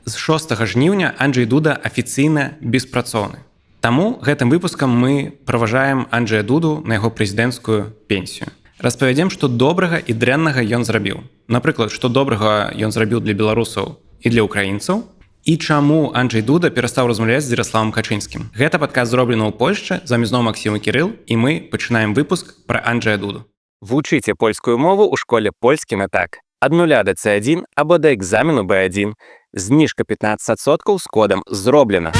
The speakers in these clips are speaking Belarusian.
З 6 жніўня Анджей Дуда афіцыйна беспрацоўны. Таму гэтым выпускам мы праважаем Анджея Дуду на яго прэзідэнцкую пенсію. Распавядзем, што добрага і дрэннага ён зрабіў. Напрыклад, што добрага ён зрабіў для беларусаў і для украінцаў, і чаму Анджей Дуда перастаў размаўляць з Ярославам Качынскім. Гэта падкаст «Зроблена ў Польшчы», з вамі зноў Максім і Кірыл, і мы пачынаем выпуск пра Анджея Дуду. Вучыце польскую мову ў школе «Польскі на так». Ад нуля да C1 або да экзамену B1. Зніжка 15% з кодам «Зроблена».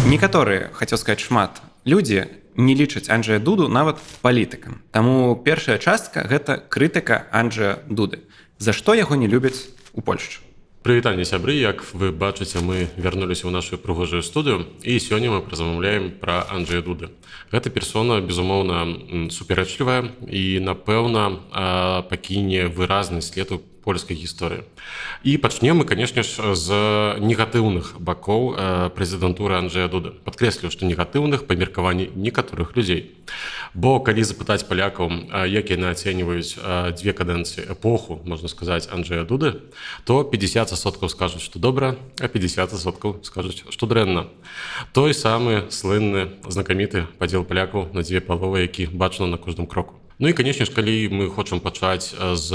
Некаторыя, хацеў сказаць шмат, людзі не лічаць Анджея Дуду нават палітыкам. Таму першая частка гэта крытыка Анджея Дуды. За што яго не любяць у Польшчы? Прывітанне, сябры, як вы бачыце, мы вярнуліся ў нашу прыгожую студыю, і сёння мы празмаўляем пра Анджея Дуды. Гэта персона, безумоўна, супярэчлівая і, напэўна, пакіне выразны след у польскай гісторыі. І пачнем мы, канешне ж, з негатыўных бакоў прэзідэнтуры Анджея Дуды. Падкрэслю, што негатыўных па меркаванні некаторых людзей. Бо калі запытаць палякаў, як яны ацэньваюць дзве кадэнцыі, эпоху, можна сказаць, Анджея Дуды, то 50% скажуць, што добра, а 50% скажуць, што дрэнна. Той самы слынны, знакаміты падзел палякаў на дзве паловы, які бачна на кожным кроку. Ну і, канешне ж, калі мы хочам пачаць з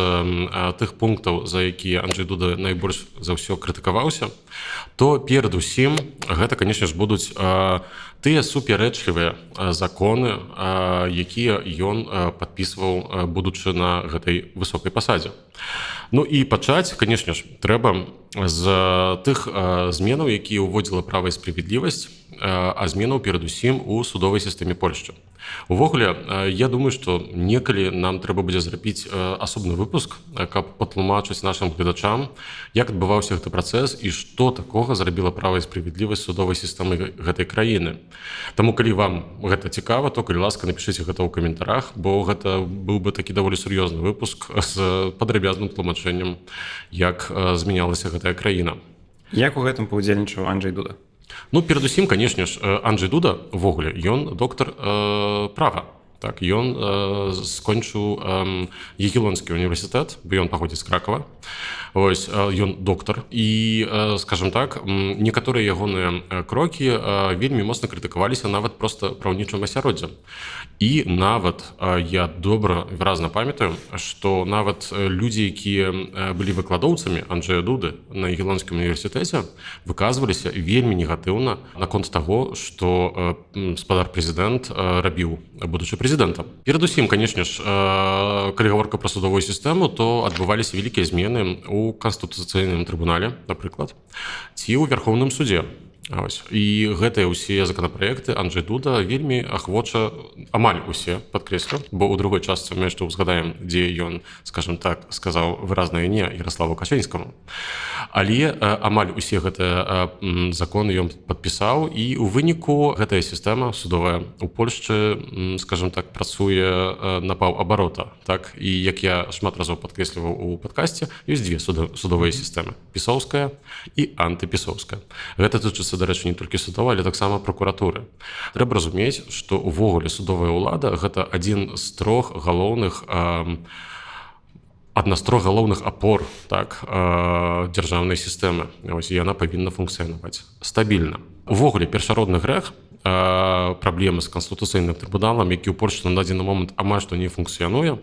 тых пунктаў, за якія Анджей Дуда найбольш за ўсё крытыкаваўся, то перадусім гэта, канешне ж, будуць тыя супярэчлівыя законы, якія ён падпісваў, будучы на гэтай высокай пасадзе. Ну і пачаць, канешне ж, трэба з тых зменаў, якія ўводзіла «Права і справядлівасць», а зменаў перадусім у судовай сістэме Польшчы. Увогуле, я думаю, што некалі нам трэба будзе зрабіць асобны выпуск, каб патлумачыць нашым гледачам, як адбываўся гэты працэс і што такога зрабіла «Права і справядлівасць» судовай сістэмы гэтай краіны. Таму калі вам гэта цікава, то, калі ласка, напішыце гэта ў каментарах, бо гэта быў бы такі даволі сур'ёзны выпуск з падрабязным тлумачэннем, як змянялася гэтая краіна. Як у гэтым паўдзельнічаў Анджей Дуда? Ну, перадусім, канешне ж, Анджей Дуда увогуле, ён доктар права. Так, ён скончыў Ягелонскі універсітэт, бо ён паходзіць з Кракава. Ось, ён доктар. І, скажем так, некаторыя ягоныя крокі вельмі моцна крытыкаваліся нават проста праўнічым асяроддзям. І нават я добра выразна памятаю, што нават людзі, якія былі выкладоўцамі Анджея Дуды на Ягелонскім універсітэце, выказваліся вельмі негатыўна наконт таго, што спадар прэзідэнт рабіў, будучы прэзідэнтам. Перадусім, канешне ж, калі гаворка пра судовую сістэму, то адбываліся вялікія змены ў канстытуцыйным трыбунале, напрыклад, ці ў Вярхоўным судзе. Ось. І гэтыя ўсе законапраекты Анджей Дуда вельмі ахвоча, амаль усе, падкрэслю, бо ў другой частцы мы яшчэ ўзгадаем, дзе ён, скажем так, сказаў выразнае не Ярославу Качынскаму. Але амаль усе гэтыя законы ён падпісаў, і ў выніку гэтая сістэма судовая ў Польшчы, скажем так, працуе на паўабарота. Так? І як я шмат разоў падкрэсліваў у падкасце, ёсць дзве судовыя сістэмы: пісоўская і антыпісоўская. Гэта тычыцца, дарэчы, не толькі судова, але таксама пракуратуры. Трэба разумець, што ўвогуле судовая ўлада гэта адзін з трох галоўных адна з трох галоўных апор, так, дзяржаўнай сістэмы. Ось, і яна павінна функцыянаваць стабільна. Увогуле першародны грэх праблемы з канстытуцыйным трыбуналам, які ў Польшчы на дадзены момант амаль што не функцыянуе,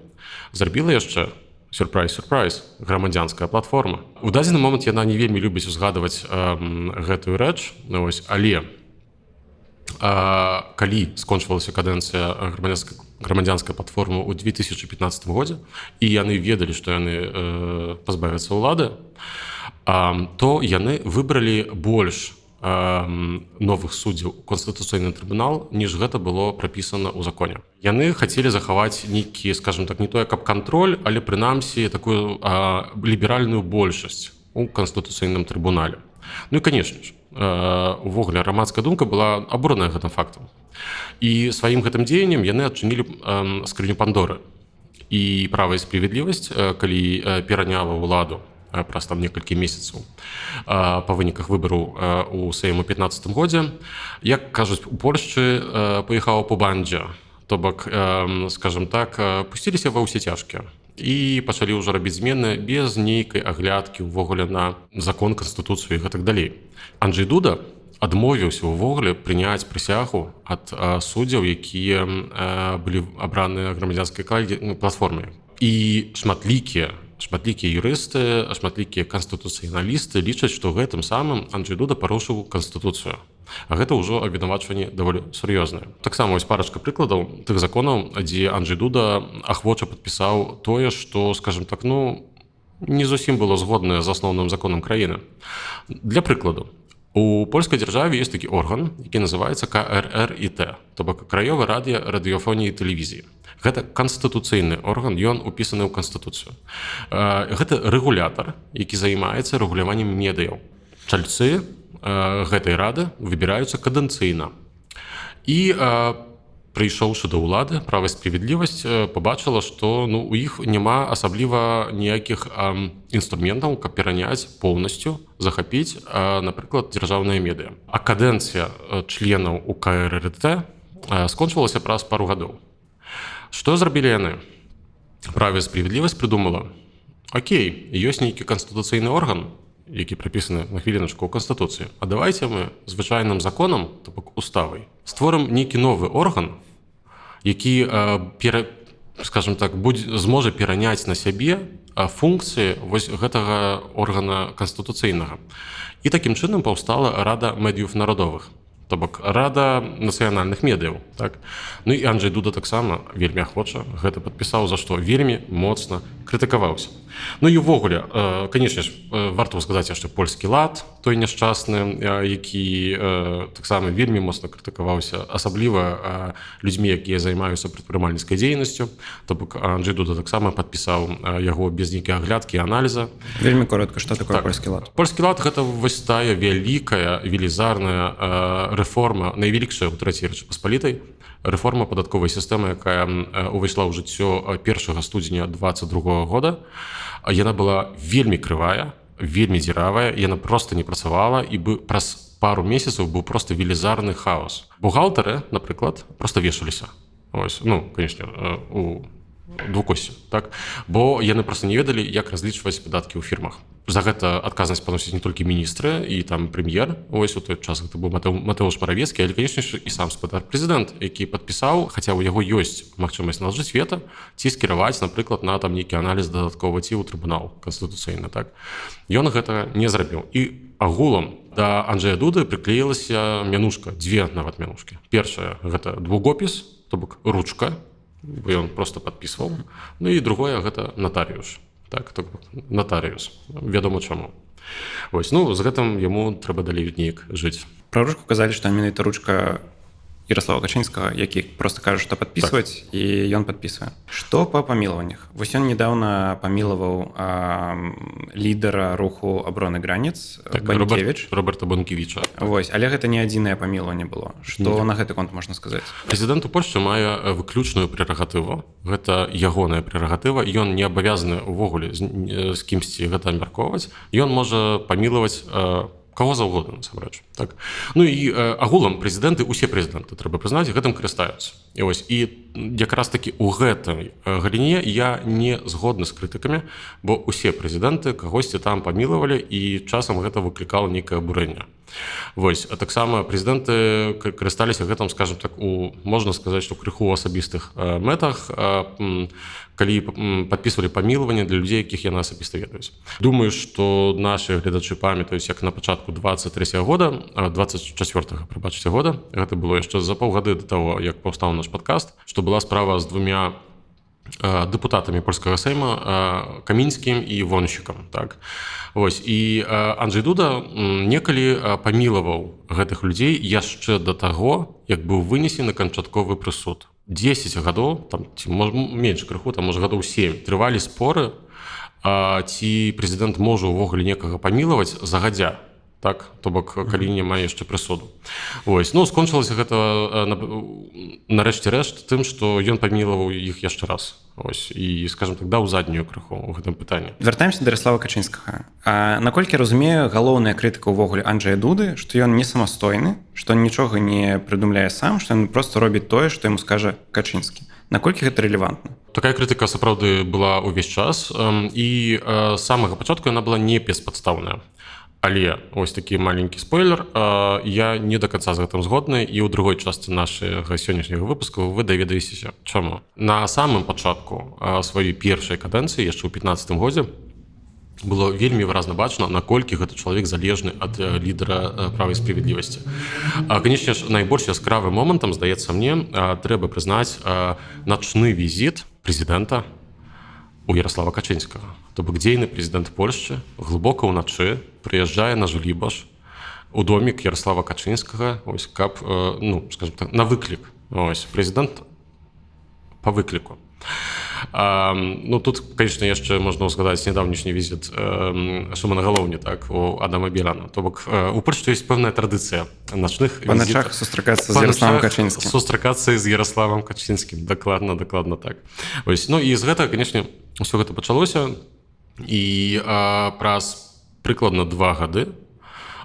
зрабіла яшчэ, сюрпрайз, сюрпрайз, «Грамадзянская платформа». У дадзены момант яна не вельмі любіць узгадваць гэтую рэч, ось, але калі скончвалася кадэнцыя «Грамадзянскай платформы» ў 2015 годзе, і яны ведалі, што яны пазбавяцца ўлады, то яны выбралі больш новых суддзяў у канстытуцыйны трыбунал, ніж гэта было прапісана ў законе. Яны хацелі захаваць нейкі, скажем так, не тое каб кантроль, але прынамсі такую ліберальную большасць у канстытуцыйным трыбунале. Ну і, канешне ж, увогуле грамадская думка была абураная гэтым фактам. І сваім гэтым дзеяннем яны адчынілі скрыню Пандоры. І «Права і справядлівасць», калі пераняла ўладу праз там некалькі месяцаў па выніках выбараў у Сейму 15 годзе, як кажуць у Польшчы, паехала по бандзе. То бок, скажем так, пусціліся ва ўсе цяжкія і пачалі ўжо рабіць змены без нейкай аглядкі ўвогуле на закон, канстытуцыю і гэтак далей. Анджей Дуда адмовіўся ўвогуле прыняць прысягу ад суддзяў, якія былі абраны Грамадзянскай платформай. І шматлікія юрысты, шматлікія канстытуцыяналісты лічаць, што гэтым самым Анджей Дуда парушыў канстытуцыю. А гэта ўжо абвінавачванне даволі сур'ёзнае. Таксама вось парачка прыкладаў тых законаў, дзе Анджей Дуда ахвоча падпісаў тое, што, скажем так, ну, не зусім было згоднае з асноўным законам краіны. Для прыкладу, у польскай дзяржаве ёсць такі орган, які называецца КРРІТ, то бок Краёвы радыё, радыёфоніі і тэлевізіі. Гэта канстытуцыйны орган, ён упісаны ў канстытуцыю. Гэта рэгулятар, які займаецца рэгуляваннем медыяў. Чальцы гэтай рады выбіраюцца кадэнцыйна. І прыйшоўшы да ўлады, Права і справядлівасць пабачыла, што, ну, у іх няма асабліва ніякіх інструментаў, каб пераняць поўнасцю, захапіць, напрыклад, дзяржаўныя медыа. А кадэнцыя членаў у КРРТ скончылася праз пару гадоў. Што зрабілі яны? Права і справядлівасць прыдумала: окей, ёсць нейкі канстытуцыйны орган, які прапісаны, на хвіліначку, ў канстытуцыі. А давайте мы звычайным законам, то бок уставай, створым нейкі новы орган, які скажем так, зможа пераняць на сябе функцыі вось гэтага органа канстытуцыйнага. І такім чынам паўстала Рада медыяў народовых, то бок Рада нацыянальных медыяў, так? Ну і Анджей Дуда таксама вельмі ахвоча гэта падпісаў, за што вельмі моцна крытыкаваўся. Ну і ўвогуле, канешне ж, варта сказаць яшчэ Польскі лад, той няшчасны, які таксама вельмі моцна крытыкаваўся, асабліва людзьмі, якія займаюцца прадпрымальніцкай дзейнасцю. То бок Анджей Дуда таксама падпісаў яго без нейкай аглядкі і аналіза. Вельмі коротко, што такое так. Польскі лад? Польскі лад — гэта вось тая вялікая, велізарная рэформа, найвялікшая ў Трэцяй Рэчы Паспалітай рэформа падатковай сістэмы, якая увайшла ў жыццё 1 студзеня 22 года. Яна была вельмі крывая, вельмі дзіравая, яна просто не працавала, і бы праз пару месяцаў быў просто велізарны хаос. Бухгалтары, напрыклад, просто вешаліся. Ось, ну, конечно, у двукоссі, так? Бо яны просто не ведалі, як разлічваць падаткі ў фірмах. За гэта адказнасць паносяць не толькі міністры і там прэм'ер, ось у той час гэта быў Матэуш Маравецкі, але, конечно ж, і сам спадар прэзідэнт, які падпісаў, хаця ў яго ёсць магчымасць налажыць вета ці скіраваць, напрыклад, на там нейкі аналіз дадаткова ці ў трыбунал канстытуцыйны, так? Ён гэта не зрабіў. І агулам да Анджея Дуды прыклеілася мянушка, дзве нават мянушкі. Першая — гэта двугопіс, то бок ручка, бо ён просто падпісваў. Ну і другое — гэта натарыус. Так, то бок натарыус. Вядома чаму. Вось, ну, з гэтым яму трэба далей неяк жыць. Пра ручку казалі, што менавіта ручка Ярослава Качынскага, які просто кажа, што падпісваць, так, і ён падпісвае. Што па памілаваннях? Вось ён недавно памілаваў лідара руху абароны граніц, так, Банкевіч. Роберта Банкевіча. Вось, але гэта не адзінае памілаванне было. Што на гэты конт можна сказаць? Прэзідэнт у Польшчы мае выключную прерагатыву. Гэта ягоная прерагатыва. Ён не абавязаны ўвогуле з кімсьці гэта абмяркоўваць. Ён можа памілаваць каго заўгодна, насамрэч. Так? Ну і агулам прэзідэнты, усе прэзідэнты, трэба прызнаць, гэтым карыстаюцца. І вось, і якраз такі у гэтай галіне я не згодны з крытыкамі, бо усе прэзідэнты кагосьці там памілавалі, і часам гэта выклікала нейкае абурэнне. Вось, а таксама прэзідэнты карысталіся гэтым, скажем так, у, можна сказаць, што крыху ў асабістых мэтах, калі падпісвалі памілаванне для людзей, якіх яны асабіста ведаюць. Думаю, што нашы гледачы памятаюць, як на пачатку 23 года, 24-го, прабачце, года, гэта было яшчэ за паўгады да таго, як паўстаў наш падкаст, што была справа з двумя дэпутатамі польскага сейма, Камінскім і Вонщикам, так? Вось, і Анджей Дуда некалі памілаваў гэтых людзей яшчэ да таго, як быў вынесены канчатковы прысуд. 10 гадоў, там, ці, можа, менш крыху, там, можа, гадоў 7, трывалі споры, ці прэзідэнт можа ўвогуле некага памілаваць загадзя. Так, то бок калі няма яшчэ прысуду. Ось, ну, скончылася гэта нарэшце рэшт тым, што ён памілаваў іх яшчэ раз. Ось, і, скажем так, даў заднюю крыху ў гэтым пытанні. Вяртаемся да Ярослава Качынскага. Наколькі я разумею, галоўная крытыка ўвогуле Анджея Дуды, што ён не самастойны, што ён нічога не прыдумляе сам, што ён проста робіць тое, што яму скажа Качынскі. Наколькі гэта рэлевантна? Такая крытыка сапраўды была ўвесь час, і з самага пачатку яна была не беспадстаўная. Але ось такі маленькі спойлер, я не до конца з гэтым згодны, і ў другой частцы нашага сённяшняга выпуску вы даведаецеся чаму. На самым пачатку сваёй першай кадэнцыі, яшчэ ў 15 годзе, было вельмі выразна бачна, наколькі гэты чалавек залежны ад лідара «Права і справядлівасці». Канечне ж, найбольш яскравым момантам, здаецца мне, трэба прызнаць начны візіт прэзідэнта у Ярослава Качынскага. То бок дзейны прэзідэнт Польшчы глыбока ўначы прыязджае на Жулібаш у домік Ярослава Качынскага, ось, каб, ну, скажем так, на выклік. Ось, прэзідэнт по выкліку. Ну, тут, конечно, яшчэ можна ўзгадаць недаўнішні візіт Шымона Галоўні, так, у Адама Беляна. То бок у Польшчы ёсць пэўная традыцыя начных па начах сустракацца з Ярославам Качынскім. Сустракацца з Ярославам Качынскім, дакладна, дакладна так. Ось, ну і з гэтага, конечно, ўсё гэта пачалося, і праз прыкладна 2 гады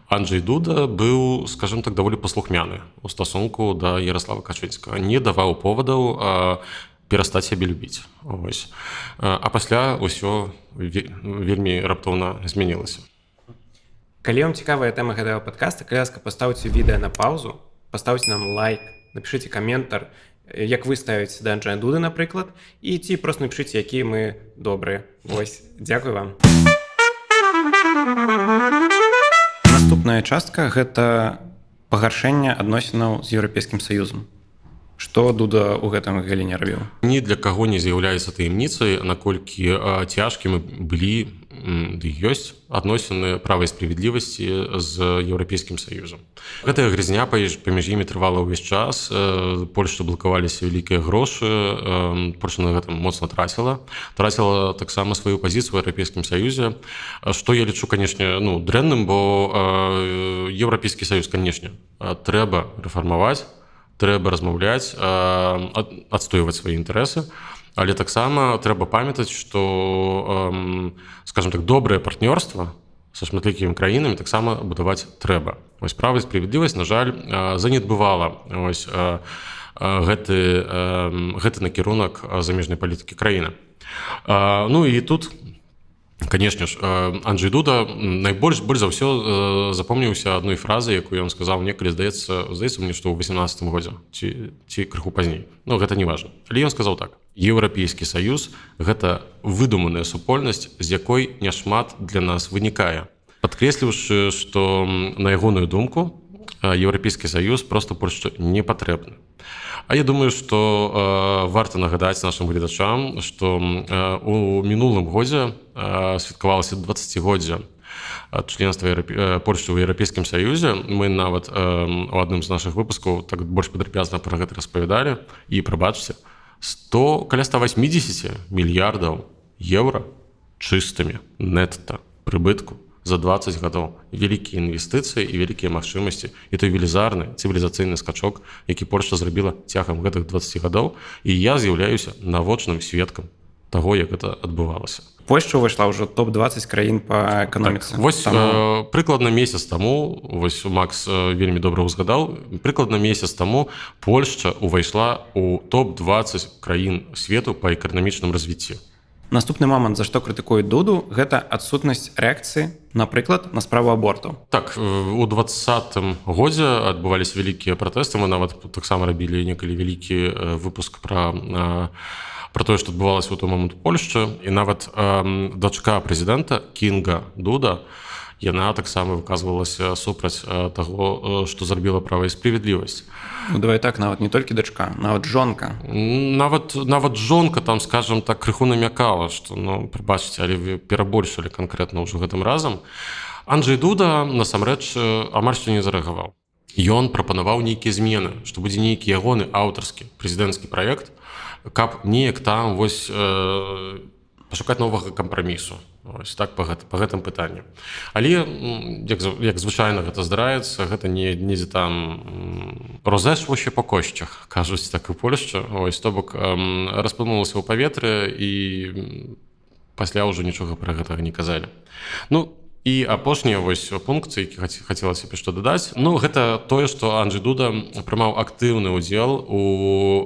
Анджей Дуда быў, скажем так, даволі паслухмяны у стасунку да Ярослава Качынскага, не даваў повадаў перастаць сябе любіць. Ось. А пасля ўсё вельмі раптоўна змянілася. Калі вам цікавая тэма гэтага падкаста, калі ласка, пастаўце відэа на паузу, пастаўце нам лайк, напішыце каментар, як вы ставіце да Анджея Дуды, напрыклад, і ці просто напішыце, якія мы добрыя. Вось, дзякуй вам. Наступная частка гэта пагаршэнне адносінаў з Еўрапейскім Саюзам. Што Дуда ў гэтым галіне рабіў? Ні для каго не з'яўляецца таямніцай, наколькі цяжкімі былі ды ёсць адносіны «Права і справядлівасці» з Еўрапейскім Саюзам. Гэтая грызня паміж імі трывала ўвесь час. Польшчу блакаваліся вялікія грошы, Польша на гэтым моцна траціла. Траціла таксама сваю пазіцыю ў Еўрапейскім Саюзе, што я лічу, канешне, ну, дрэнным, бо Еўрапейскі Саюз, канешне, трэба рэфармаваць, трэба размаўляць, адстойваць свае інтарэсы, але таксама трэба памятаць, што, скажем так, добрае партнёрства са шматлікімі краінамі таксама будаваць трэба. Вось «Права і справядлівасць», на жаль, занедбывала ось гэты накірунак замежнай палітыкі краіны. Ну і тут, конечно ж, Анджей Дуда найбольш больш за ўсё запомніўся адной фразай, якую ён сказаў некалі, здаецца мне, што ў 18 годзе ці крыху пазней. Ну, гэта не важна. Але ён сказаў так: «Еўрапейскі Саюз гэта выдуманая супольнасць, з якой няшмат для нас вынікае». Падкрэсліўшы, што на ягоную думку Еўрапейскі Саюз просто Польшчы не патрэбны. А я думаю, што варта нагадаць нашым гледачам, што у мінулым годзе святкавалася 20годдзе ад членства Польшчы ў Еўрапейскім Саюзе. Мы нават у адным з нашых выпускаў так больш падрабязна пра гэта распавядалі, і прабачце, 100 каля 180 мільярдаў еўра чыстымі нетта прыбытку за 20 гадоў, вялікія інвестыцыі і вялікія магчымасці, і той велізарны цывілізацыйны скачок, які Польшча зрабіла цягам гэтых 20 гадоў, і я з'яўляюся навочным сведкам таго, як гэта адбывалася. Польшча ўвайшла ўжо топ-20 краін па эканоміцы. Так, вось прыкладна месяц таму, вось Макс вельмі добра ўзгадаў, прыкладна месяц таму Польшча ўвайшла ў топ-20 краін свету па эканамічным развіцці. Наступны момант, за што крытыкуюць Дуду, гэта адсутнасць рэакцыі, напрыклад, на справу абортаў. Так, у 20-м годзе адбываліся вялікія пратэсты, мы нават таксама рабілі некалі вялікі выпуск пра тое, што адбывалася ў той момант у Польшчы, і нават дачка прэзідэнта Кінга Дуда, яна таксама выказвалася супраць таго, што зрабіла «Права і справядлівасць». Ну, давай так, нават не толькі дачка, нават жонка. Нават жонка там, скажем так, крыху намякала, што, ну, прабачце, але вы перабольшылі канкрэтна ўжо гэтым разам. Анджей Дуда насамрэч амаль што не зарэагаваў. Ён прапанаваў нейкія змены, што будзе нейкі ягоны аўтарскі прэзідэнцкі праект, каб неяк там вось пашукаць новага кампрамісу. Ось так, па гэтым пытанні. Але як звычайна гэта здараецца, гэта не недзе там розэшлося па кошчах, кажуць так у Польшчы. Ось, то бок расплынулася ў паветры, і пасля ўжо нічога пра гэтага не казалі. Ну і апошні вось пункт, які хацелася б што дадаць. Ну, гэта тое, што Анджей Дуда прымаў актыўны ўдзел у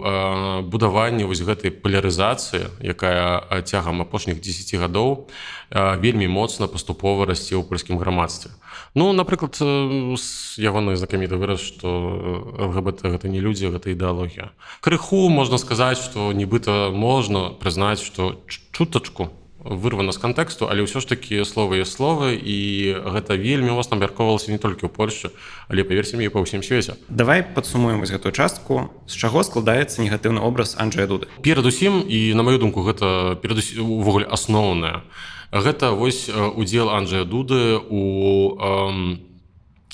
будаванні вось гэтай палярызацыі, якая цягам апошніх 10 гадоў вельмі моцна паступова расце ў польскім грамадстве. Ну, напрыклад, ягоны знакаміты выраз, што ЛГБТ гэта не людзі, гэта ідэалогія. Крыху можна сказаць, што нібыта можна прызнаць, што чутачку вырвана з кантэксту, але ўсё ж такі словы ёсць словы, і гэта вельмі моцна абмяркоўвалася не толькі ў Польшчы, але, паверце мне, па ўсім свеце. Давай падсумуем вось гэтую частку. З чаго складаецца негатыўны образ Анджея Дуды? Перадусім, і на маю думку, гэта перадусім увогуле асноўнае, гэта вось удзел Анджея Дуды у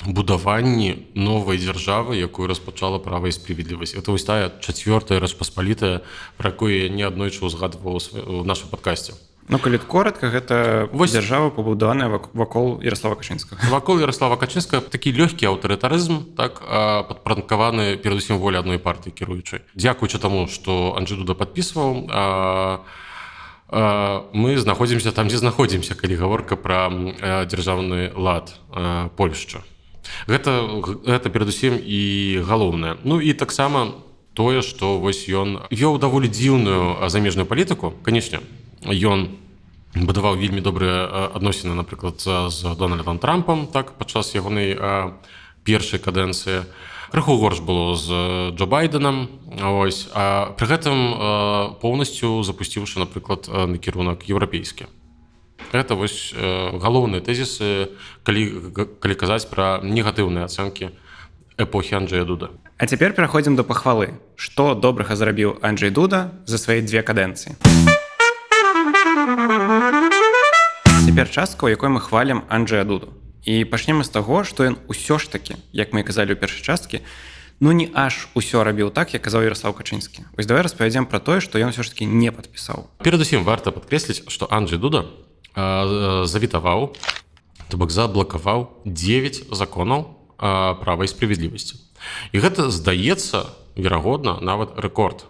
будаванні новай дзяржавы, якую распачала «Права і справядлівасць». Это вось тая Чацвёртая Рэчпаспалітая, пра якую я неаднойчы ўзгадваў у нашым падкасці. Ну, калі коротко, гэта Вось дзяржава, пабудаваная вакол Ярослава Качынскага. Вакол Ярослава Качынскага, такі лёгкі аўтарытарызм, так, падпарадкаваны перадусім волі адной партыі кіруючай. Дзякуючы таму, што Анджей Дуда падпісваў, мы знаходзімся там, дзе знаходзімся, калі гаворка пра дзяржаўны лад Польшчы. Гэта перадусім і галоўнае. Ну і таксама тое, што вось ён вёў даволі дзіўную замежную палітыку. Канешне, ён будаваў вельмі добрыя адносіны, напрыклад, з Дональдам Трампам, так, падчас ягонай першай кадэнцыі. Крыху горш было з Джо Байденам, ось, а пры гэтым поўнасцю запусціўшы, напрыклад, накірунак еўрапейскі. Гэта вось галоўныя тэзісы, калі казаць пра негатыўныя ацэнкі эпохі Анджея Дуда. А цяпер пераходзім да пахвалы. Што добрага зрабіў Анджей Дуда за свае дзве кадэнцыі? Цяпер частка, у якой мы хвалім Анджея Дуду. І пачнем з таго, што ён усё ж такі, як мы і казалі ў першай частцы, ну не аж усё рабіў так, як казаў Ярослав Качынскі. Вось давай распавядзем пра тое, што ён усё ж такі не падпісаў. Перадусім варта падкрэсліць, што Анджей Дуда завітаваў, то бок заблакаваў 9 законаў «Права і справядлівасці». І гэта, здаецца, верагодна, нават рэкорд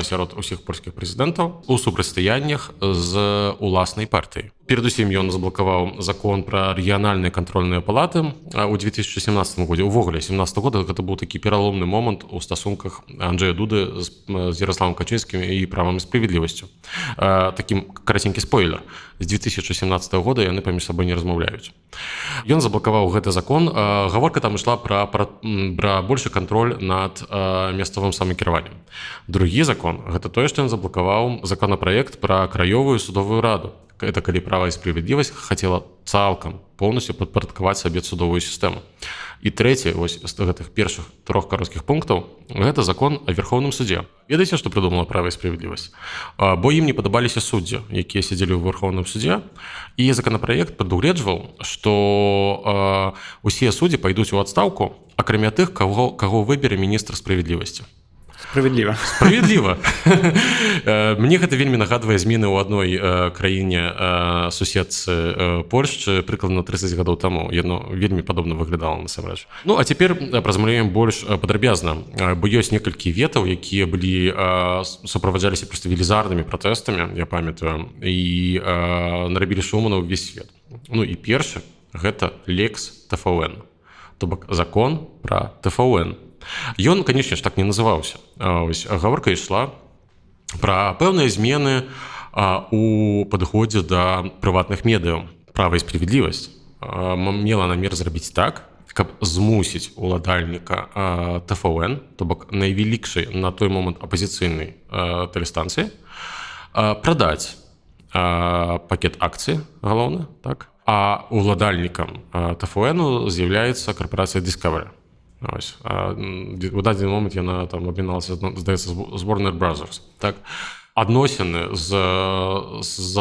сярод усіх польскіх прэзідэнтаў у супрацьстаяннях з уласнай партыяй. Перадусім ён заблакаваў закон пра рэгіянальныя кантрольныя палаты ў 2017 годзе. Увогуле 17 года гэта быў такі пераломны момант у стасунках Анджея Дуды з Ярославам Качынскім і «Правам і справядлівасцю». Такім караценькі спойлер. З 2017 года яны паміж сабой не размаўляюць. Ён заблакаваў гэты закон. Гаворка там ішла пра большы кантроль над мясцовым самакіраваннем. Другі закон гэта тое, што ён заблакаваў законапраект пра краёвую судовую раду. Это калі «Права і справядлівасць» хацела цалкам поўнасцю падпарадкаваць сабе судовую сістэму. І трэці вось з гэтых першых трох кароткіх пунктаў гэта закон о Верховным суде. Ведаеце, што прыдумала «Права і справядлівасць»? Бо ім не падабаліся суддзі, якія сядзелі ў Верховным суде, і законапраект прадугледжваў, што усе суддзі пайдуць у адстаўку, акрамя тых, каго выбере міністр справядлівасці. Справядліва. Справядліва. Мне гэта вельмі нагадвае змены ў адной краіне суседцы Польшчы прыкладна 30 гадоў таму. Яно вельмі падобна выглядала насамрэч. Ну, а цяпер празмаўляем больш падрабязна, бо ёсць некалькі ветаў, якія былі суправаджаліся проста велізарнымі пратэстамі, я памятаю, і нарабілі шуму на ўвесь свет. Ну і першы гэта Лекс ТФН, то бок закон пра ТФН. Ён, канешне ж, так не называўся. Ось, гаворка ішла пра пэўныя змены у падыходзе да прыватных медыяў. «Права і справядлівасць» мела намер зрабіць так, каб змусіць уладальніка ТФН, то бок найвялікшай на той момант апазіцыйнай тэлестанцыі, прадаць пакет акцый, галоўна, так? А уладальнікам ТФН з'яўляецца карпорацыя Discovery. Ось. У дадзены момант яна там абміналася, здаецца, з Warner Brothers. Так? Адносіны з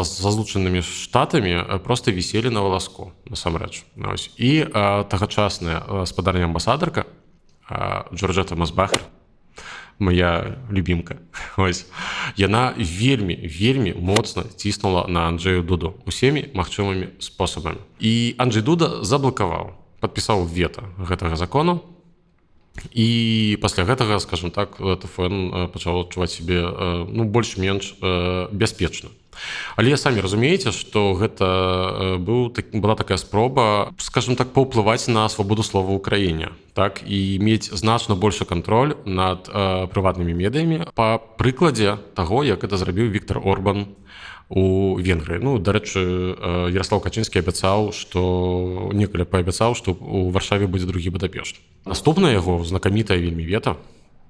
Злучанымі Штатамі проста віселі на валаску, насамрэч. Ось. І тагачасная спадарня амбасадарка Джорджета Масбахер моя любімка. Ось. Яна вельмі, вельмі моцна ціснула на Анджею Дуду усімі магчымымі спосабамі. І Анджей Дуда заблакаваў, падпісаў вета гэтага закону. І пасля гэтага, скажем так, ТФН пачаў адчуваць сябе, ну, больш-менш бяспечна. Але самі разумееце, што гэта была такая спроба, скажем так, паўплываць на свабоду слова ў краіне, так, і мець значна большы кантроль над прыватнымі медыямі па прыкладзе таго, як это зрабіў Віктор Орбан у Венгрыі. Ну, дарэчы, Ярослав Качынскі абяцаў, што некалі паабяцаў, што у Варшаве будзе другі Будапешт. Наступная яго знакамітая вельмі вета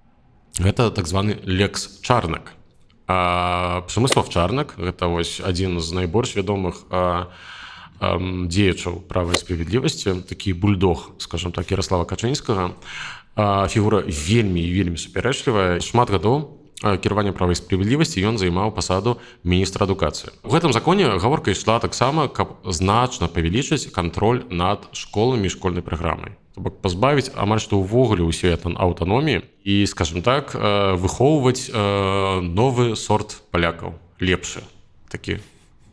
— гэта так званы Лекс Чарнак. Пшемыслав Чарнак — гэта вось адзін з найбольш вядомых дзеячаў «Права і справядлівасці», такі бульдог, скажем так, Ярослава Качынскага. Фігура вельмі і вельмі супярэчлівая. Шмат гадоў кіравання «Права і справядлівасці» ён займаў пасаду міністра адукацыі. У гэтым законе гаворка ішла таксама, каб значна павялічыць кантроль над школамі і школьнай праграмай. То бок пазбавіць амаль што ўвогуле ўсёй аўтаноміі і, скажем так, выхоўваць новы сорт палякаў, лепшы, такі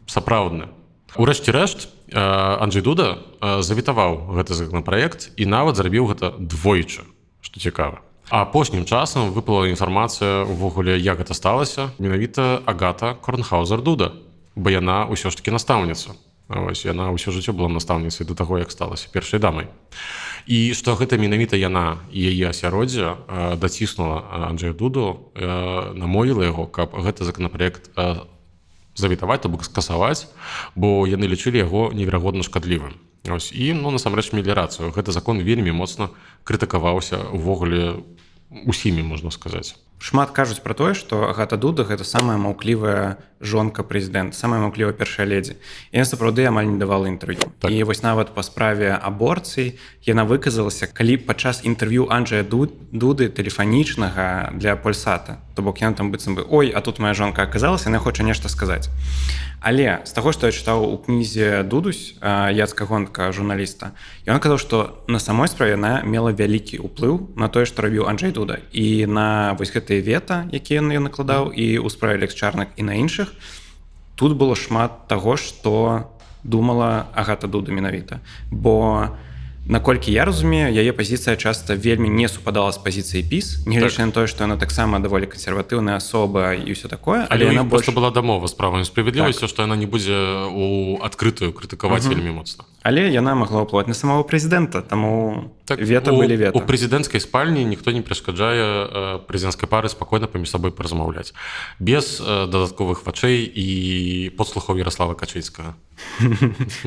сапраўдны. Урэшце рэшт, Анджей Дуда завітаваў гэты законапраект і нават зрабіў гэта двойчы, што цікава. А апошнім часам выпала інфармацыя увогуле, як гэта сталася. Менавіта Агата Корнхаузер Дуда, бо яна ўсё ж такі настаўніца. Ось, яна ўсё жыццё была настаўніцай да таго, як сталася першай дамай. І што гэта менавіта яна і яе асяроддзе даціснула Анджея Дуду, намовіла яго, каб гэты законапраект завітаваць, то бок скасаваць, бо яны лічылі яго неверагодна шкадлівым. Ось, і, ну, насамрэч мелі рацыю. Гэты закон вельмі моцна крытыкаваўся увогуле усімі, можна сказаць. Шмат кажуць пра тое, што Агата Дуда — гэта самая маўклівая жонка прэзідэнта, самая маўклівая першая ледзі. Яна сапраўды амаль не давала інтэрв'ю. Так. І вось нават па справе аборцый яна выказалася, калі падчас інтэрв'ю Анджея Дуды тэлефанічнага для Польсата. То бок яна там быццам бы: «Ой, а тут моя жонка аказалася, яна хоча нешта сказаць». Але з таго, што я чытаў у кнізе Дудусь Яцка Гонтка, журналіста, ён казаў, што на самой справе яна мела вялікі ўплыў на тое, што рабіў Анджей Дуда, і на вось гэтыя вета, якія ён накладаў і ў справе Лекс Чарнак, і на іншых. Тут было шмат таго, што думала Агата Дуда менавіта. Бо, наколькі я разумею, яе пазіцыя часта вельмі не супадала з пазіцыяй ПіС, нягледзячы на тое, што яна таксама даволі кансерватыўная асоба і ўсё такое, але але яна яна просто больш была дамова з «Правам і справядлівасцю», што яна не будзе у адкрытую крытыкаваць вельмі моцна. Але яна магла ўплываць на самого прэзідэнта, таму Так, вета былі вета. У прэзідэнцкай спальні ніхто не перашкаджае прэзідэнцкай пары спакойна паміж сабой паразмаўляць без дадатковых вачэй і подслухаў Ярослава Качынскага.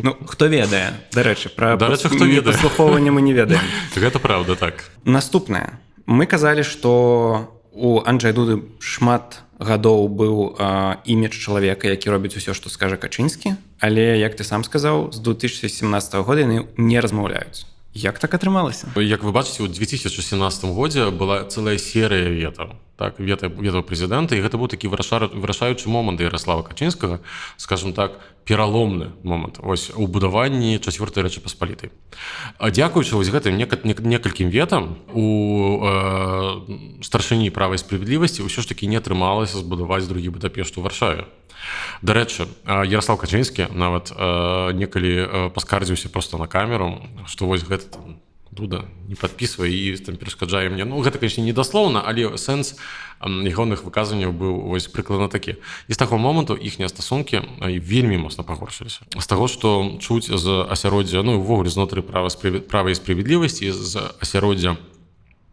Ну, хто ведае, дарэчы, пра Дарэчы, хто ведае. Падслухоўванне мы не ведаем. Гэта праўда, так. Наступнае. Мы казалі, што у Анджея Дуды шмат гадоў быў імідж чалавека, які робіць усё, што скажа Качынскі, але, як ты сам сказаў, з 2017 года яны не размаўляюць. Як так атрымалася? Як вы бачыце, у 2017 годзе была цэлая серыя ветаў, так, вета прэзідэнта, і гэта быў такі вырашаючы момант Ярослава Качынскага, скажем так, пераломны момант ось у будаванні чацвёртай Рэчы Паспалітай. А дзякуючы вось гэтым некалькім ветам у старшыні «Права і справядлівасці» ўсё ж такі не атрымалася збудаваць другі Будапешт у Варшаве. Дарэчы, Ярослав Качынскі нават некалі паскардзіўся просто на камеру, што вось гэта там Дуда не падпісвае і там перашкаджае мне. Ну, гэта, конечно, не даслоўна, але сэнс ягоных выказанняў быў вось прыкладна такі. І з таго моманту іхнія стасункі вельмі моцна пагоршыліся. З таго, што чуць з асяроддзя, ну, увогуле знутры «Права і справядлівасці», з асяроддзя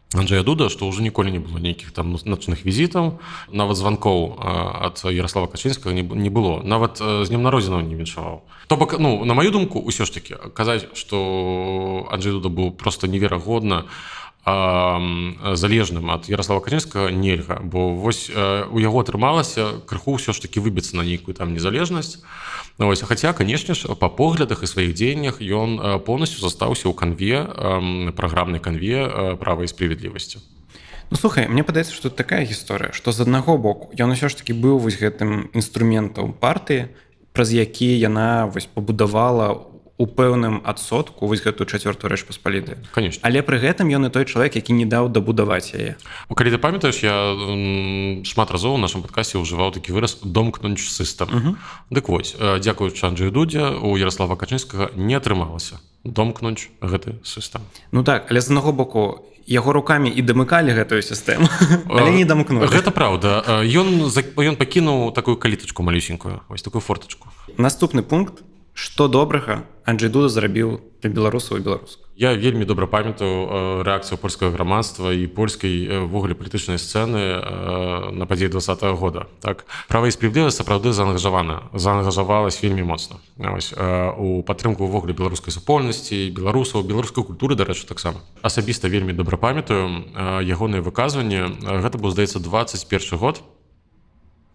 Анджея Дуда, што ўжо ніколі не было нейкіх там начных візітаў, нават званкоў ад Ярослава Качынскага не было, нават з днём народзінаў не віншаваў. То бок, ну, на маю думку, ўсё ж такі казаць, што Анджей Дуда быў просто неверагодна залежным ад Ярослава Качынскага, нельга, бо вось у яго атрымалася крыху ўсё ж такі выбіцца на нейкую там незалежнасць. Ось, хаця, конечно ж, па поглядах і сваіх дзеяннях ён полностью застаўся ў канве, праграмнай канве «Права і справядлівасці». Ну, слухай, мне падаецца, што тут такая гісторыя, што з аднаго боку ён усё ж такі быў вось гэтым інструментам партыі, праз які яна вось пабудавала у пэўным адсотку вось гэтую чацвёртую Рэч Паспалітую. Конечно. Але пры гэтым ён і той чалавек, які не даў дабудаваць яе. Калі ты памятаеш, я шмат разоў у нашым падкасце ўжываў такі выраз «домкнуць сістэм». Дык вось, дзякуючы Анджею Дудзе, у Ярослава Качынскага не атрымалася домкнуць гэты сістэм. Ну так, але з аднаго боку яго рукамі і дамыкалі гэтую сістэму, але не дамкнулі. Гэта праўда. Ён пакінуў такую калітачку малюсенькую, вось такую фортачку. Наступны пункт. Што добрага Анджей Дуда зрабіў для беларусаў і беларусак? Я вельмі добра памятаю рэакцыю польскага грамадства і польскай увогуле палітычнай сцэны на падзеі 20-го года. Так, «Права і справядлівасць» сапраўды заангажавалась вельмі моцна. Ось, у падтрымку увогуле беларускай супольнасці, беларусаў, беларускай культуры, дарэчы, таксама. Асабіста вельмі добра памятаю ягоныя выказванні. Гэта быў, здаецца, 21 год.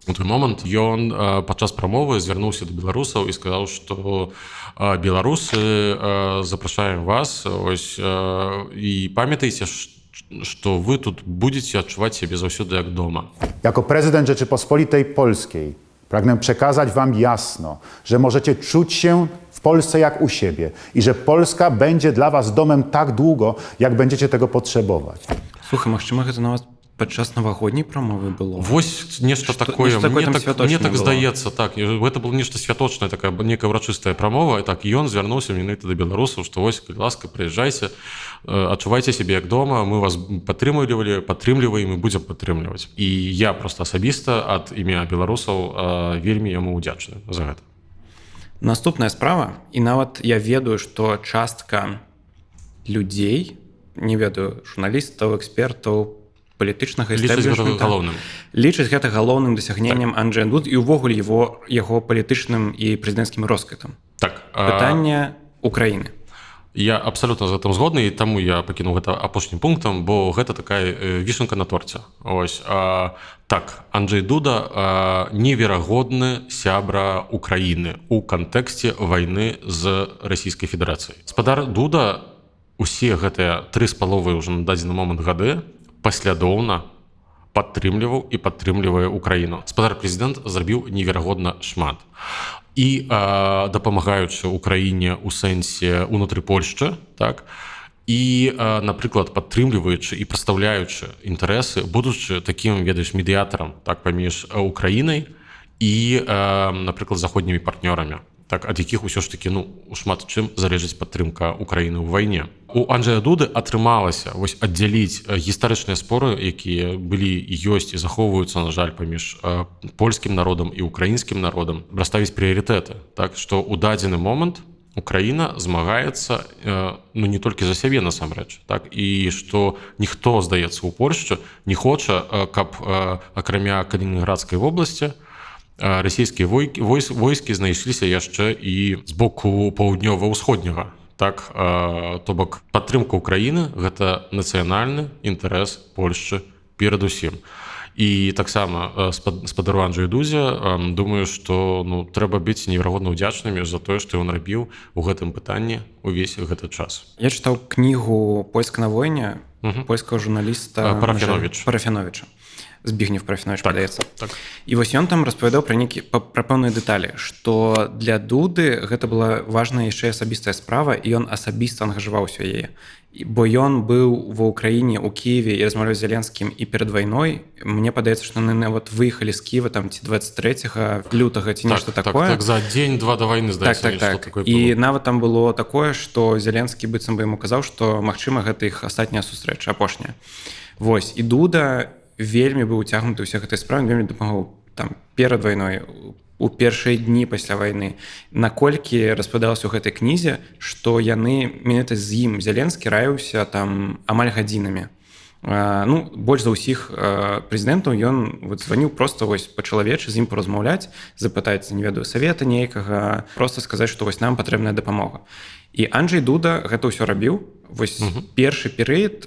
У той момант ён падчас прамовы звярнуўся да беларусаў і сказаў, што беларусы, запрашаем вас, ось, і памятайце, што вы тут будзеце адчуваць сябе заўсёды як дома. Jako prezydent Rzeczypospolitej Polskiej pragnę przekazać wam jasno, że możecie czuć się w Polsce jak u siebie i że Polska będzie dla was domem tak długo, jak będziecie tego potrzebować. Слухай, магчыма, гэта нават падчас навагодняй прамовы было. Вось нешта такое, нешта такое там мне так было. Здаецца, так, гэта было нешта святочнае, такая некая ўрачыстая прамова, так, ён звярнуўся менавіта да беларусаў, што вось, калі ласка, прыязджайце, адчувайце сябе як дома, мы вас падтрымлівалі, падтрымліваем і будзем падтрымліваць. І я проста асабіста ад імя беларусаў вельмі яму ўдзячны за гэта. Наступная справа, і нават я ведаю, што частка людзей, не ведаю, журналістаў, экспертаў, палітычнага істэблішмента галоўным. Лічаць гэта галоўным дасягненнем Анджея Дуды і ўвогуле яго палітычным і прэзідэнцкім росквітам. Так. Пытанне Украіны. Я абсалютна з гэтым згодны, і таму я пакінуў гэта апошнім пунктам, бо гэта такая вішенка на торце. Ось, так, Анджей Дуда неверагодны сябра Украіны ў кантэксце вайны з Расійскай Федэрацыяй. Спадар Дуда усе гэтыя 3,5 ўжо на дадзены момант гады паслядоўна падтрымліваў і падтрымлівае Украіну. Спадар прэзідэнт зрабіў неверагодна шмат. І дапамагаючы Украіне ў сэнсе унутры Польшчы, так, і, напрыклад, падтрымліваючы і прадстаўляючы інтарэсы, будучы такім, ведаеш, медыятарам, так, паміж Украінай і, напрыклад, заходнімі партнёрамі, так, ад якіх усё ж такі, ну, шмат чым залежыць падтрымка Украіны ў вайне. У Анджея Дуды атрымалася вось аддзяліць гістарычныя споры, якія былі і ёсць і захоўваюцца, на жаль, паміж польскім народам і украінскім народам, расставіць прыярытэты, так, што ў дадзены момант Украіна змагаецца, ну, не толькі за сябе насамрэч, так, і што ніхто, здаецца, у Польшчы не хоча, каб акрамя Калінінградскай вобласці расійскія войскі знайшліся яшчэ і з боку паўднёва-ўсходняга. Так, то бок падтрымка Украіны гэта нацыянальны інтарэс Польшчы перадусім. І таксама спадару Анджею Дудзе, думаю, што, ну, трэба быць неверагодна ўдзячнымі за тое, што ён рабіў у гэтым пытанні увесь гэты час. Я чытаў кнігу «Польска на войне» польскага журналіста Парафяновіча. Збігнев Парафяновіч, так, падаецца. Так. І вось ён там распавядаў пра нейкі пра пэўныя дэталі, што для Дуды гэта была важная яшчэ асабістая справа, і ён асабіста ангажаваўся ў яе. Бо ён быў ва Ўкраіне, у Кіеве і размаўляў з Зеленскім і перад вайной. Мне падаецца, што яны нават выехалі з Кіева там ці 23 лютага, ці нешта такое. Так, за дзень-два да вайны, здаецца, так. І нават там было такое, што Зеленскі быццам бы яму казаў, што магчыма гэта іх астатняя сустрэча, апошняя. Вось, і Дуда вельмі быў уцягнуты ў усе гэтыя справы, вельмі дапамагаў там перад вайной, у першыя дні пасля вайны. Наколькі распавядалася ў гэтай кнізе, што яны менавіта з ім Зеленскі раіўся там амаль гадзінамі. Ну, больш за ўсіх прэзідэнтаў ён вот званіў просто вось па-чалавечы з ім паразмаўляць, запытаць, не ведаю, савета нейкага, просто сказаць, што вось нам патрэбная дапамога. І Анджей Дуда гэта ўсё рабіў. Вось першы перыяд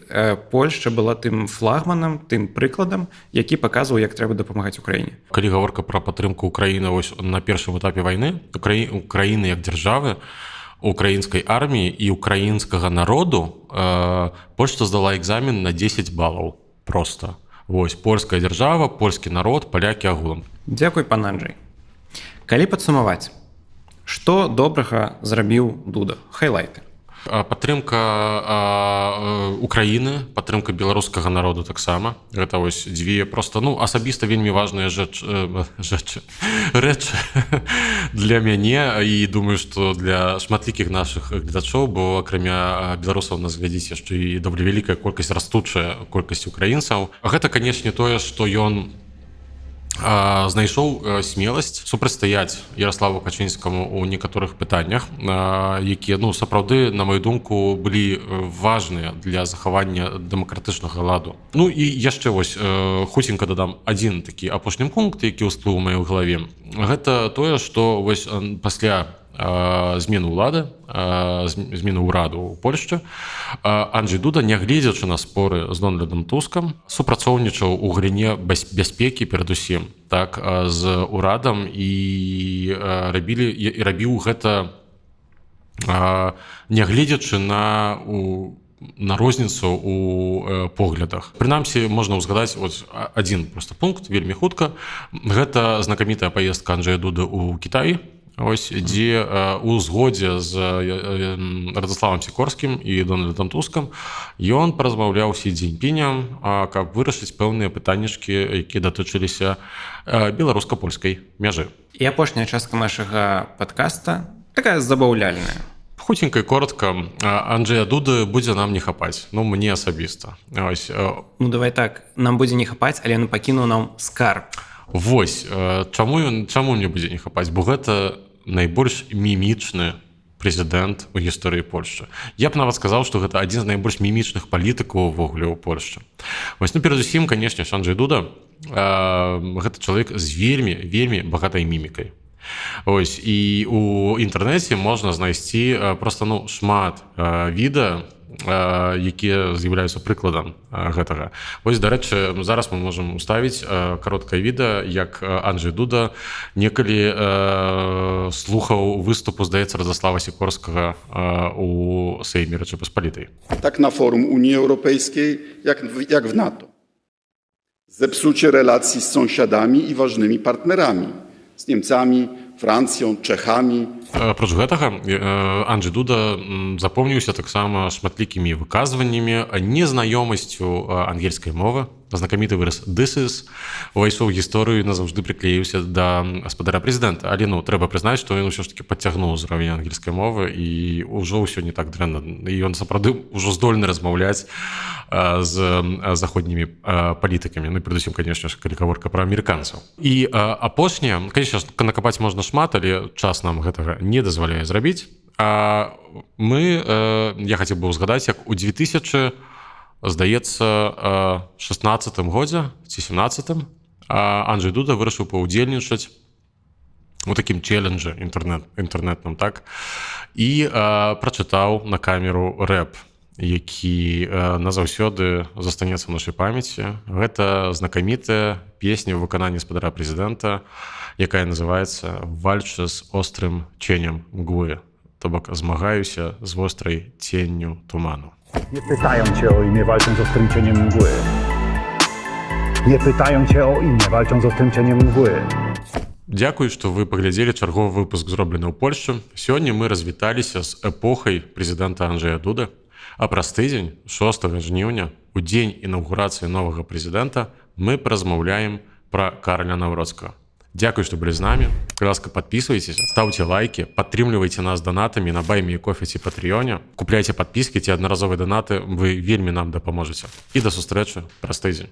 Польшча была тым флагманам, тым прыкладам, які паказваў, як трэба дапамагаць Украіне. Калі гаворка пра падтрымку Украіны вось на першым этапе вайны, Украіны як дзяржавы, украінскай арміі і украінскага народу, Польшча здала экзамен на 10 балаў просто. Вось, польская дзяржава, польскі народ, палякі агулам. Дзякуй, пан Анджей. Калі падсумаваць, Што добрага зрабіў Дуда? Хайлайты. Падтрымка Украіны, падтрымка беларускага народу таксама. Гэта вось дзве просто, ну, асабіста вельмі важныя рэчы для мяне і думаю, што для шматлікіх нашых гледачоў, бо акрамя беларусаў нас глядзіць яшчэ і даволі вялікая колькасць, растучая колькасць украінцаў. Гэта, канешне, тое, што ён знайшоў смеласць супрацьстаяць Ярославу Качынскаму ў некаторых пытаннях, якія, ну, сапраўды, на мою думку, былі важныя для захавання дэмакратычнага ладу. Ну і яшчэ вось хуценька дадам адзін такі апошні пункт, які ўсплыў у маёй галаве. Гэта тое, што вось пасля змену ўлады, змену ўраду ў Польшчы, Анджей Дуда, нягледзячы на споры з Дональдам Тускам, супрацоўнічаў у галіне бяспекі перадусім, так, з урадам і рабілі і рабіў гэта, нягледзячы на розніцу у поглядах. Прынамсі, можна ўзгадаць от адзін просто пункт вельмі хутка. Гэта знакамітая паездка Анджея Дуды ў Кітай, ось, дзе у згодзе з Радославам Сікорскім і Дональдам Тускам ён паразмаўляў Сі Цзіньпінем, каб вырашыць пэўныя пытаннічкі, якія датычыліся беларуска-польскай мяжы. І апошняя частка нашага падкаста такая забаўляльная. Хуценька і коротко, Анджея Дуды будзе нам не хапаць, ну, мне асабіста. Ось, Ну, давай так, нам будзе не хапаць, але ён пакінуў нам скарб. Вось, чаму мне будзе не хапаць? Бо гэта найбольш мімічны прэзідэнт у гісторыі Польшчы. Я б нават сказаў, што гэта адзін з найбольш мімічных палітыкаў увогуле ў Польшчы. Вось, ну, перадусім, канешне ж, Анджей Дуда гэта чалавек з вельмі, вельмі багатай мімікай. Ось, і у інтэрнэце можна знайсці просто, ну, шмат відэа, якія з'яўляюцца прыкладам гэтага. Вось, дарэчы, зараз мы можам уставіць кароткае відэа, як Анджей Дуда некалі слухаў выступу, здаецца, Радослава Сікорскага у Сейме Рэчы Паспалітай. Tak na forum Unii Europejskiej, jak w NATO. Zepsucie relacji z sąsiadami i ważnymi partnerami, z Niemcami, Francją, Czechami. Апроч гэтага, Анджей Дуда запомніўся таксама шматлікімі выказваннямі, незнаёмасцю ангельскай мовы. Знакаміты выраз «this is» увайшоў у гісторыю і назаўжды прыклеіўся да гаспадара прэзідэнта. Але, ну, трэба прызнаць, што ён усё ж такі падцягнуў узровень ангельскай мовы і ўжо ўсё не так дрэнна. І ён сапраўды ўжо здольны размаўляць з заходнімі палітыкамі. Ну, і перадусім, канешне ж, калі гаворка пра амерыканцаў. І апошняе, канешне ж, накапаць можна шмат, але час нам гэтага не дазваляе зрабіць. А я хацеў бы ўзгадаць, як у 2000, здаецца, 16 годзе ці 17 Анджей Дуда вырашыў паўдзельнічаць у такім челленджы інтэрнэтным, так, і прачытаў на камеру рэп, які назаўсёды застанецца ў нашай памяці. Гэта знакамітая песня ў выкананні спадара прэзідэнта, якая называецца «Walczę z ostrym cieniem mgły», то бок «Змагаюся з вострай ценню туману». Nie pytają cię o imię, walcząc z ostrym cieniem mgły. Nie pytają cię o imię, walcząc z ostrym cieniem mgły. Дзякуй, што вы паглядзелі чарговы выпуск «Зроблена ў Польшчы». Сёння мы развіталіся з эпохай прэзідэнта Анджея Дуды. А праз тыдзень, 6 жніўня, у дзень інаўгурацыі новага прэзідэнта, мы паразмаўляем пра Караля Наўроцкага. Дзякуй, што былі з намі. Калі ласка, падпісвайцеся, стаўце лайкі, падтрымлівайце нас данатамі на Баймі Кофе ці Патрыёне, купляйце падпіскі ці аднаразовыя данаты, вы вельмі нам дапаможаце. І да сустрэчы праз тыдзень.